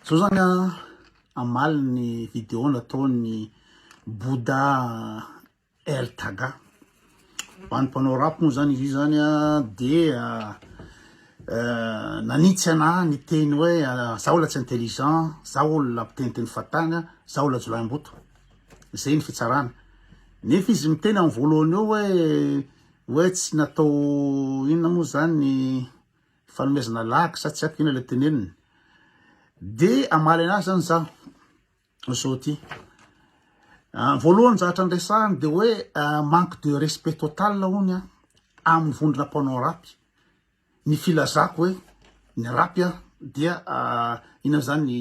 Zao zany an, hamaly ny video nataon'i Bouddha El Taga. Ho an'ny mpanao rap moa zany izy io zany an, dia nanitsy anah niteny hoe za olona tsy intelligent, za olona mpiteniteny fahatany, za olona jiolahimboto. Zay ny fitsarana. Nefa izy miteny amin'ny voalohany eo hoe hoe tsy natao inona moa zany fanomezana lagy sa tsy haiko inona le teneniny. De hamaly anazy zany zaho zao ty. Voalohany zavatra niresahany de hoe manque de respect total hono an amin'ny vondrona mpanao rap. Ny filazako hoe ny rap dia inona zany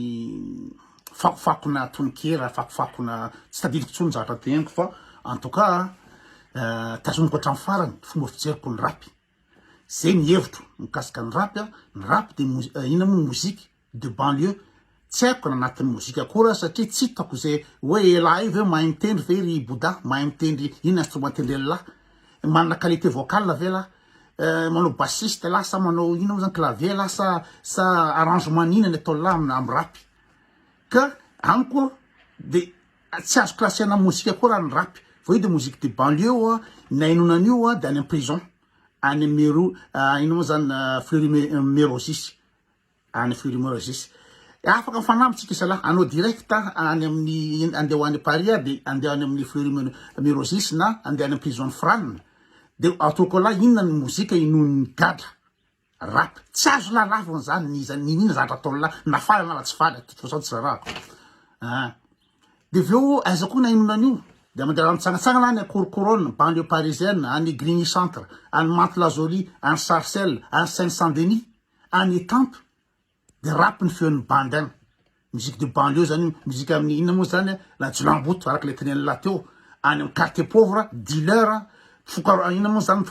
fakofakona tononkira, fakofakona tsy tadidiko intsony ny zavatra teneniko fa en tout cas tazomiko hatramin'ny farany fomba fijeriko ny rap. Zay ny hevitro mikasika ny rap, ny rap de inona moa mozika de banlieue, tsy haiko na anatin'ny mozika akory aho satria tsy hitako izay hoe elah io ve mahay mitendry ve ry Bouddha, mahay mitendry inona instrument tendren'lah, manana qualité vocale ve lah, manao bassiste lah sa manao inona moa zany clavier lah sa sa arrangement n'inona ny ataon'lah amin'ny rap, ka amiko de tsy azo classena mozika koa raha ny rap, vao io de musique de banlieue oa, ny ahenoana an'io oa de any am prison, any mero inona moa zany Fleury Mérogis. Any Fleury-Mérogis. Afaka mifanampy tsika isalahy. Anao direct any amin'ny andeha ho any Paris aho de andeha any amin'ny Fleury-Mérogis na andeha any amin'ny prison Frane. De ataoko lahy inona ny mozika inoan'ny gadra? Rap. Tsy azo lalavina zany n'iza n'inona zavatra ataon'lahy na faly anah na tsy faly, de toute façon tsy rarahako. Ah. De avy eo aiza koa nahenoana an'io? De mandeha mitsangatsangana any Courcouronnes, banlieue parisienne, any Grigny centre, any Mantes la Jolie, any Sarcelles, any Seine Saint Denis. Any Etampes de rap ny feon'ny bandy any, musique de banlieue zany io, musique amin'ny inona moa zany la jiolahimboto araka le tenenin'lah teo, any amin'ny quartier pauvre, dealer, mpifoka inona moa zany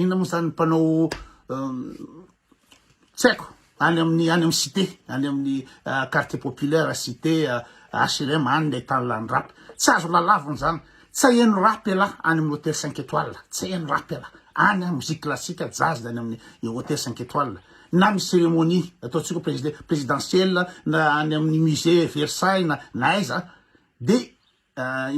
inona moa zany mpanao tsy haiko, any amin'ny any amin'ny cité, any amin'ny quartier populaire, cité, HLM, any le ahitana ny rap, tsy azo lalavina zany, tsy aheno rap elah any amin'ny hotel cinq étoiles, tsy aheno rap elah. Any an, musique classique, jazz any amin'ny hotel cinq étoiles. Na misy cérémonie, ataontsika hoe président, présidentielle, na any amin'ny musée Versailles na na aiza, de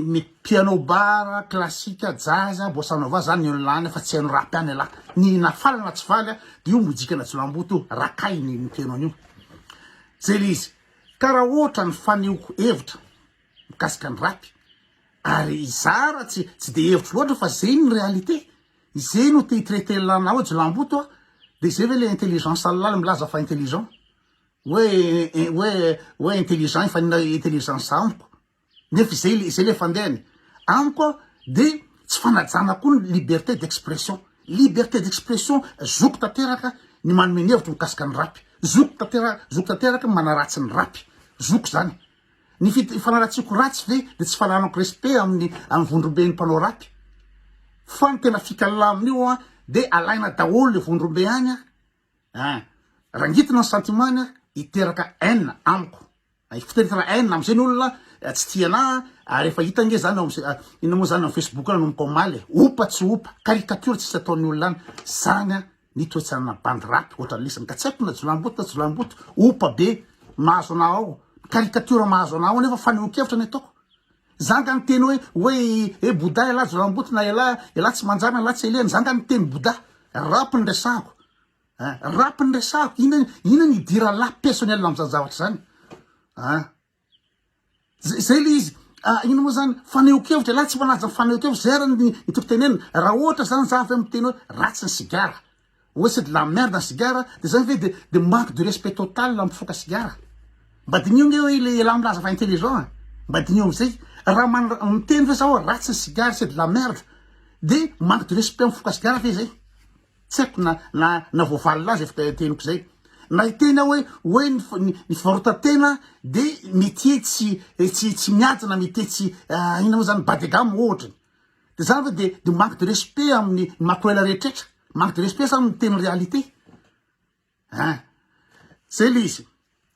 mety piano bar, classique, jazz, bossa nova zany ny olona any fa tsy haino rap any ialahy. Ny na faly na tsy faly de io mozikana jiolahimboto io, rakay ny miteno an'io. Zay le izy. Ka raha ohatra ny fanehoako hevitra mikasika ny rap, Ary izaho raha tsy tsy de hevitro loatra fa zay ny réalité, izay no te hi-traiter anah hoe jiolahimboto aho, de zay ve le intelligence anlah le milaza fa intelligent? Hoe hoe hoe intelligent efa inona intelligence amiko? Nefa izay le izay le fandehany. Amiko de tsy fanajana koa ny liberté d'expression. Liberté d'expression zoko tanteraka ny manome ny hevitro mikasika ny rap. Zoko tantera zoko tanteraka ny manaratsy ny rap. Zoko zany. Ny fanaratsiako ratsy ve de tsy fananako respect amin'ny amin'ny vondromben'ny mpanao rap? Fa ny tena fikalala amin'io an de alaina daholo le vondrombe any an, an rangitina ny sentiment-ny an, hiteraka haine amiko, hiteraka haine am'zay ny olona tsy tia anah ary efa hita ange zany ao am inona moa zany am facebook nanomboka omaly e, opa tsy opa, caricature tsisy ataon'ny olona any, zany an. Ny toetsaina bandy rap ohatran'ny lisany ka tsy haiko na jiolahimboto na jiolahimboto, opa be mahazo anah ao, caricature mahazo anah ao nefa fanehoan-kevitra ny ataoko. Za nga niteny hoe hoe eh Bouddha elah jiolahimboto na elah elah tsy manjary na elah tsy elena, za nga niteny Bouddha? Rap ny resahako eh, rap ny resahako, inona inona ny idiran'lah personnel amin'izany zavatra izany ah. Zay le izy. Ah, inona moa zany? Fanehoan-kevitra, elah tsy manaja ny fanehoan-kevitra, zay ary ny ny tiako tenenina. Raha ohatra zany za avy eo miteny hoe ratsy ny sigara, hoe c'est de la merde ny sigara, de zany ve de de manque de respect total mifoka sigara? Mba diniho nge hoe le elah milaza fa intelligent e! Mba diniho amizay. Raha man- miteny ve za hoe ratsy ny sigara, c'est de la merde, de manque de respect mifoka sigara ve zay? Tsy haiko na na na voavalina azy efa teniko zay. Na hiteny aho hoe hoe ny ny fivarotan-tena de métier tsy tsy tsy mihaja na métier tsy inona moa zany bas de gamme ohatra. De zany ve de de manque de respect amin'ny makorela rehetrretra. Manque de respect sa miteny réalité. Hein. Zay le izy.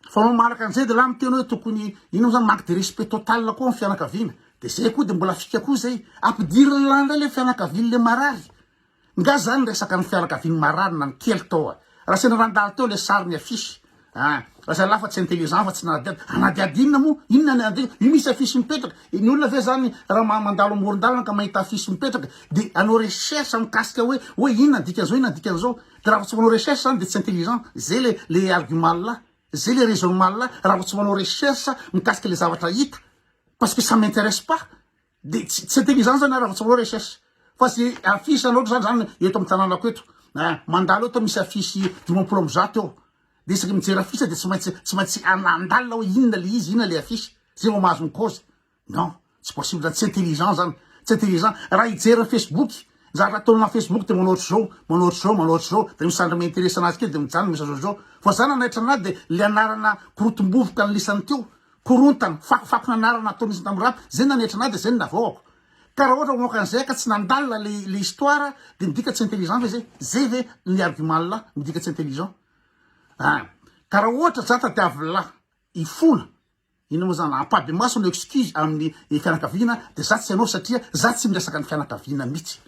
Fa mamaraka an'izay de lah miteny hoe tokony inona moa zany manque de respect total koa ny fianakaviana. De zay koa de mbola fika koa zay. Ampidiriny lah ndray le fianakavian'le marary. Nga zany resaka ny fianakavian'ny marary na ny kely tao a. Raha sendra nandalo teo le sary ny affiche. Ah, lasa elah fa tsy intelligent fa tsy nanadihady. Hanadihady inona moa? Inona ny anadihady? Io misy affiche mipetraka. Ny olona ve zany raha mandalo amoron-dalana ka mahita affiche mipetraka de hanao recherche mikasika hoe hoe inona ny dikan'izao, inona ny dikan'izao. De raha vao tsy manao recherche zany de tsy intelligent. Zay le le argument lah. Zay le raisonnement lah. Raha vao tsy manao recherche mikasika le zavatra hita parce que ça m'intéresse pas. De tsy tsy intelligent zany raha vao tsy manao recherche. Fa ze affiche anao zany zany eto amin'ny tanànako eto. Ah, mandalo eto misy affiche 150 eo. De isaky mijery affiche de tsy maintsy tsy maintsy andalina hoe inona le izy, inona le affiche. Zay vao mahazo ny cause. Non, tsy possible zany, tsy intelligent zany. Tsy intelligent. Raha hijery ny Facebook, ny zavatra ataonao amin'ny Facebook de manao ohatr'izao, manao ohatr'izao, manao ohatr'izao, de misy andro mi-interesse anazy kely de mijanona misy ohatr'izao. Fa za nanaitra anahy de le anarana korotom-bovoka nilisany teo. Korontana, fakofakona anarana ataon'izy tamin'ny rap, zay nanaitra anah de zay no navaoako. Ka raha ohatra mamoaka an'izay ka tsy nandalina le le histoire de midika tsy intelligent ve zay? Zay ve ny argument lah midika tsy intelligent? Ah, ka raha ohatra za tadiavin'lah hifona, inona moa zany, ampahibemaso ny excuse amin'ny fianakaviana de za tsy hanao satria za tsy miresaka ny fianakaviana mihitsy.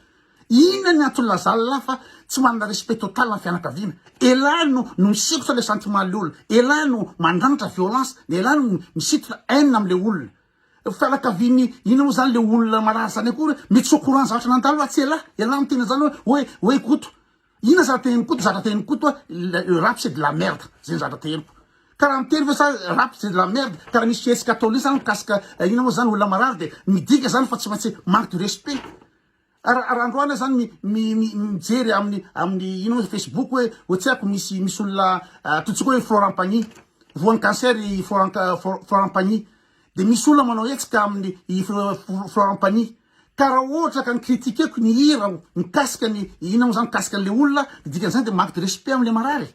Inona ny antony lazallah fa tsy manana respect total ny fianakaviana? Elah no no misikotra le sentiment le olona, elah no mandranitra violence, elah no misintona haine amle olona. Fianakaviany inona moa zany le olona marary zany akory mety tsy au courant zavatra nandalo atsy elah, elah miteny an'zany hoe hoe hoe Koto. Inona zavatra tenenin'i Koto? Zavatra tenenin'i Koto hoe le rap c'est de la merde, zay ny zavatra teneniko. Ka raha miteny ve sa rap c'est de la merde, ka raha misy fihetsika ataon'io zany mikasika inona moa zany olona marary de midika zany fa tsy maintsy manque de respect. Raha androany aho zany mijery amin'ny amin'ny ino moa Facebook hoe hoe tsy haiko misy misy olona ataontsika hoe Florent Pagny voan'ny cancer i Florent Florent Pagny de misy olona manao hetsika amin'ny i Florent Pagny ka raha ohatra ka ni-critiquer-ko ny hira mikasika ny inona moa zany mikasika an'le olona de dikan'izany de manque de respect am'le marary.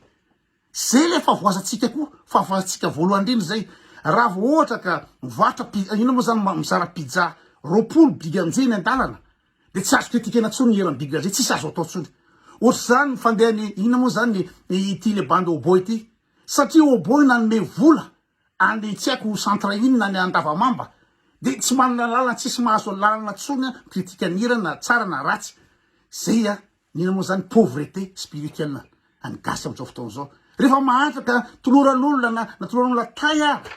Zay le fahavoazantsika koa, fahavoazantsika voalohany indrindra zay. Raha vao ohatra ka mivarotra pi- inona moa zany mizara pizza 20 big anjy eny an-dalana de tsy azo critiquena tsony ny eran'ny big anjy, tsisy azo atao tsony. Ohatr'izany ny fandehan'ny inona moa zany ny ity le bandy Oboy ity. Satria Oboy nanome vola any tsy haiko centre inona any Andavamamba de tsy manana lalana, tsisy mahazo lalana tsony mi-critique ny hira na tsara na ratsy. Zay a. Inona moa zany pauvreté spirituelle any gasy amin'izao fotoana izao? Rehefa mahantra ka toloran'olona na na toloran'olona tay ary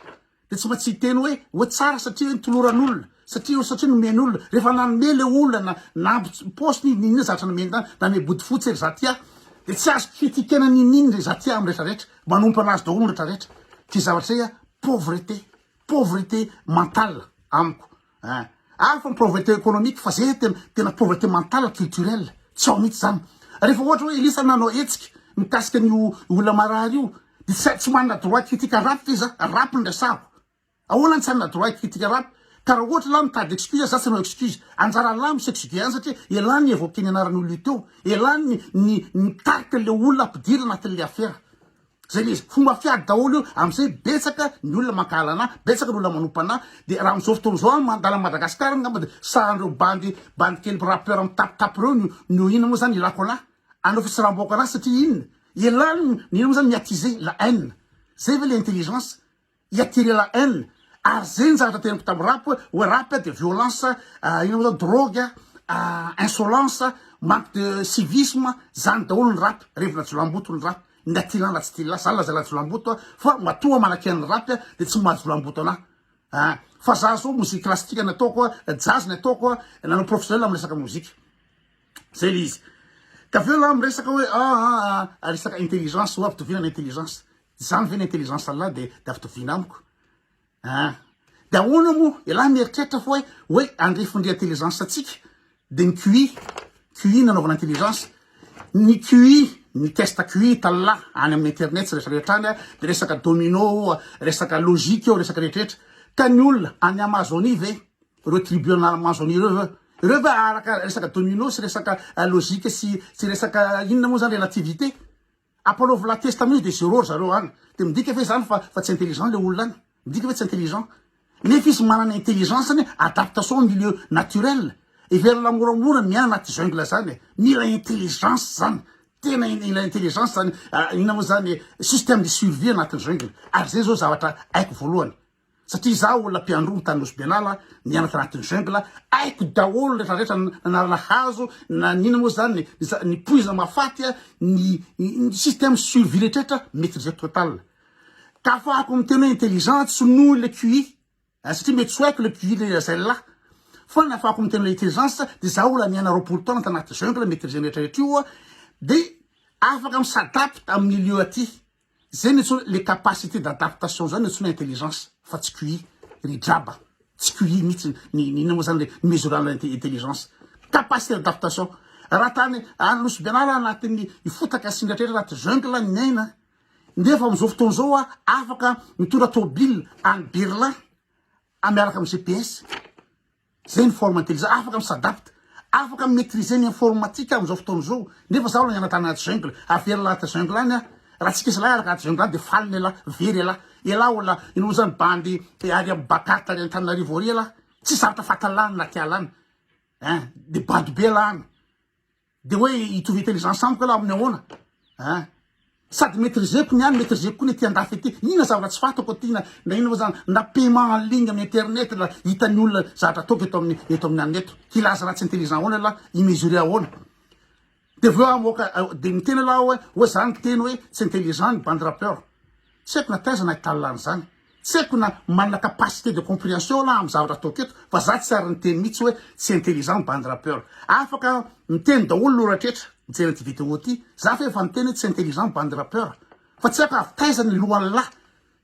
de tsy maintsy hiteny hoe hoe tsara satria hoe nitoloran'olona satria satria nomen'olona. Rehefa nanome le olona na nampy paosiny izy n'inona zavatra nomeny tany, nanome bodofotsy ry zatia de tsy azo critiquena n'inon'inona ry zatia amin'ny retraretra, manompo anazy daholo ny retraretra. Ty zavatra zay a pauvreté, pauvreté mentale amiko. Hein. Hafa ny pauvreté économique fa zay tena tena pauvreté mentale culturelle. Tsy ao mihitsy zany. Rehefa ohatra hoe Elisa nanao hetsika mikasika an'io olona marary io de tsy tsy manana droit critique rap ve za? Rap no resahako. Ahoana no tsy hanana droit critique rap? Ka raha ohatra lah mitady excuse za tsy hanao excuse. Anjara lah mi-s'excuser any satria elah ny évoquer ny anaran'olona io teo. Elah ny ny nitarika le olona ampidirina anatin'le afera. Zay le izy, fomba fiady daholo io, amizay betsaka ny olona mankahala anah, betsaka ny olona manompa anah, de raha amizao fotoana izao aho mandalo an'i Madagascar angamba de sahan'ireo bandy bandy kely rappeur mitapitapy ireo no no inona moa zany ilako anah, anao fitsaram-bahoaka anah satria inona? Elah no inona moa zany mi-attiser la haine, zay ve le intelligence? I-attirer la haine, ary zay ny zavatra teneniko tamin'ny rap hoe, hoe rap de violence, inona moa zany drogue, insolence, manque de civisme, zany daholo ny rap, revina jiolahimboto ny rap, na tia lahy na tsy tia lahy, za lazaina jiolahimboto aho, fa matoa manakiana ny rap de tsy maha jiolahimboto anah, ah, fa za zao mozika classique ny ataoko, jazz ny ataoko, nanao professionnel amin'ny resaka mozika, zay le izy, ka avy eo lahy miresaka hoe ah ah ah resaka intelligence, hoe ampitoviana ny intelligence, Zany ve ny intelligence Allah de de ampitoviana amiko ah. De ahoana moa ialahy mieritreritra fa hoe hoe andrefindry intelligence antsika de ny QI, QI nanaovana intelligence, ny QI, ny test QI hitan'lah any amin'ny internet sy rehetra rehetra any de resaka domino, resaka logique eo, resaka rehetra rehetra. Ka ny olona any Amazonie ve, ireo tribu any Amazonie ireo ve, ireo ve araka resaka domino sy resaka logique sy sy resaka inona moa zany relativité? Ampanaovy la test amin'io de zéro ry zareo any. De midika ve zany fa fa tsy intelligent le olona any? Midika ve tsy intelligent? Nefa izy manana intelligence ny adaptation au milieu naturel. Heverina moramora ny miaina anaty jungle zany e. Mila intelligence zany. Tena mila intelligence zany inona moa zany système de survie anatin'ny jungle. Ary zay zao zavatra haiko voalohany. Satria izaho olona mpiandrongo tany Nosy Benala, niaina tanatin'ny jungle, haiko daholo ny rehetra rehetra, nanarana hazo, na ny inona moa zany, ny poizina mahafaty, ny système survie rehetra rehetra maitrise total. Ka afahako miteny hoe intelligent tsy noho le QI satria mety tsy ho haiko le QI le lazain'lah fa ny afahako miteny hoe intelligence de za olona niaina 20 taona tanaty jungle maitriser ny retraretra io de afaka mi s'adapte amin'ny milieu aty. Zay no antsoina le capacité d'adaptation zany no antsoina intelligence fa tsy QI ry draba tsy QI mihitsy ny ny inona moa zany le mesurana intelligence capacité d'adaptation raha tany any Nosy Be Anala anatin'ny fotaka sy ny retraretra anaty jungle ny miaina nefa am'izao fotoana izao aho afaka mitondra tôbila any Berlin miaraka amin'ny GPS Zay ny forme intelligent, afaka mi-s'adapte, afaka mi-maitriser ny informatique aho amin'izao fotoana izao, nefa zaho aloha nianatra anaty jungle, averina anaty jungle any aho, raha tsika izy lahy araka anaty jungle any de faly elah, very elah, elah olona ino moa zany bandy ary amin'ny bakart ary Antananarivo ary elah, tsisy zavatra fantan'lah ny anaty ala any, hein, de bado be elah any. De hoe hitovy intelligence amiko ialahy amin'ny ahoana hein? Sady maitriser-ko ny any, maitriser-ko koa ny aty andafy aty. Inona zavatra tsy fantako aty na na inona moa zany, na paiement en ligne amin'ny internet na hitan'ny olona zavatra ataoko eto amin'ny eto amin'ny anona eto. Hilaza raha tsy intelligent ahoana ialahy? Hi-mesurer ahoana? De avy eo hamoaka de miteny ialahy hoe hoe za niteny hoe tsy intelligent ny bandy rappeur. Tsy haiko na taiza nahitana an'izany. Tsy haiko na manana capacité de comprehension lah amin'ny zavatra ataoko eto fa za tsy ary niteny mihitsy hoe tsy intelligent ny bandy rappeur. Afaka miteny daholo ny olona rehetra mijery an'ity vidéo ity. Za fa efa niteny hoe tsy intelligent ny bandy rappeur. Fa tsy haiko avy taiza ny lohan'lah.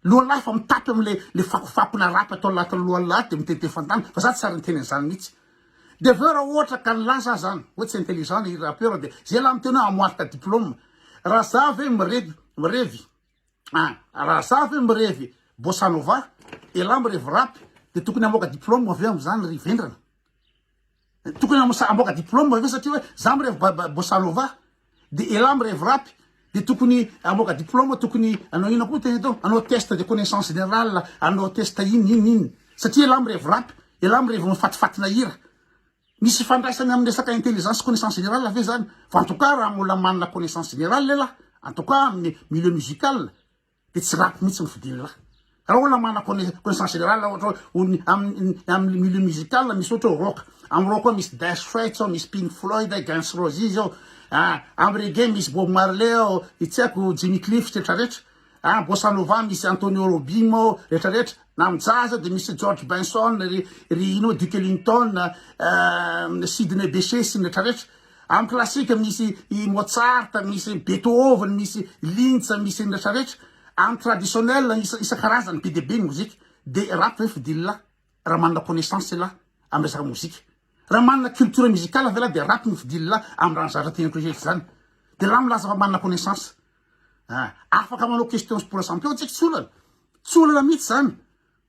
Lohan'lah efa mitapy am'le le fakofakona rap atao anatin'ny lohan'lah de miteniteny fantany fa za tsy ary niteny an'izany mihitsy. De avy eo raha ohatra ka nilaza aho zany hoe tsy intelligent ny rappeur de zay lah miteny hoe hamoaka diplôme. Raha za ve mirevy mirevy Ah, raha za ve mirevy bossa nova, elah mirevy rap, de tokony hamoaka diplôme ve amizany ry vendrana? Tokony hamoaka diplôme ve satria hoe za mirevy bossa nova, de elah mirevy rap, de tokony hamoaka diplôme, tokony hanao inona koa tena atao? Hanao test de connaissance générale, hanao test inona inona inona, satria elah mirevy rap, elah mirevy mifatifatina hira. Misy ifandraisany amin'ny resaka intelligence sy connaissance générale ve zany? Fa en tout cas raha mbola manana connaissance générale elah, en tout cas amin'ny milieu musical de tsy rap mihitsy ny fidin'elah. Raha olona manana connaissance générale ohatra hoe ny amin'ny amin'ny milieu musical misy ohatra hoe rock, amin'ny rock ao misy Dire Straits ao, misy Pink Floyd, Guns Roses ao, ah, amin'ny reggae misy Bob Marley ao, tsy haiko Jimmy Cliff sy retraretra. Ah, bossa nova misy Antonio Robim ao, retraretra. Na amin'ny jazz dia misy George Benson, ry ry ino Duke Ellington, Sidney Bechet sy ny retraretra. Amin'ny classique misy i Mozart, misy Beethoven, misy Linz, misy ny retraretra. Amin'ny traditionnel isan-karazany be dia be ny mozika. Dia rap ve fidin'lah raha manana connaissance elah amin'ny resaka mozika? Raha manana culture musicale ve lah dia rap no fidin'lah amin'ny raha ny zavatra teneniko rehetra izany? Dia lah milaza fa manana connaissance. Ah, afaka manao questions pour champion tsika, tsy olana. Tsy olana mihitsy zany.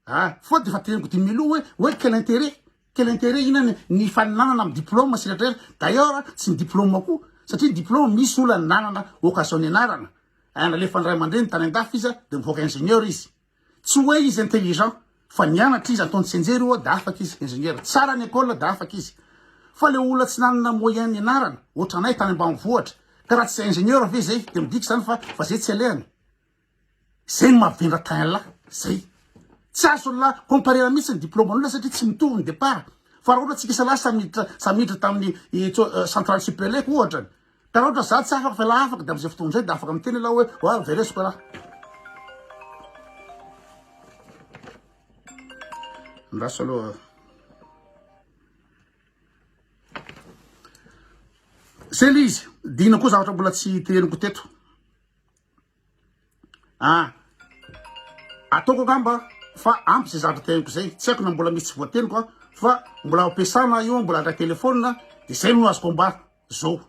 Ah, fa de efa teneniko dimy mialoha hoe, hoe quel intérêt? Quel intérêt inona ny, ny faninanana amin'ny diplôme sy rehetra rehetra. D'ailleurs, tsy ny diplôme koa, satria ny diplôme misy olona nanana occasion nianarana. Ah, nalefan'ny ray aman-dreny tany an-dafy izy, de mivoaka ingénieur izy. Tsy hoe izy intelligent fa nianatra izy ataony tsianjery oa da afaka izy ingénieur tsara ny école da afaka izy fa le olona tsy nanana moyen nianarana ohatranay tany ambanivohitra ka raha tsy ingénieur ve zay de midika zany fa fa zay tsy alehany zay no mahavendra tainlah zay tsy azonlah comparena mihitsy ny diplôme an'olona satria tsy mitovy ny départ fa raha ohatra tsika isalahy samy niditra samy niditra tamin'ny centrale supelec ohatra Ka raha ohatra za tsy afaka fa elah afaka de amzay fotoana zay de afaka miteny elah hoe oa veresiko elah. Andraso aloha. Zay le izy, dina koa zavatra mbola tsy teneniko teto. Ah, ataoko angamba fa ampy zay zavatra teneniko zay, tsy haiko na mbola misy tsy voateniko fa mbola ampiasana io, mbola handray téléphone, de zay no azoko ambara zao.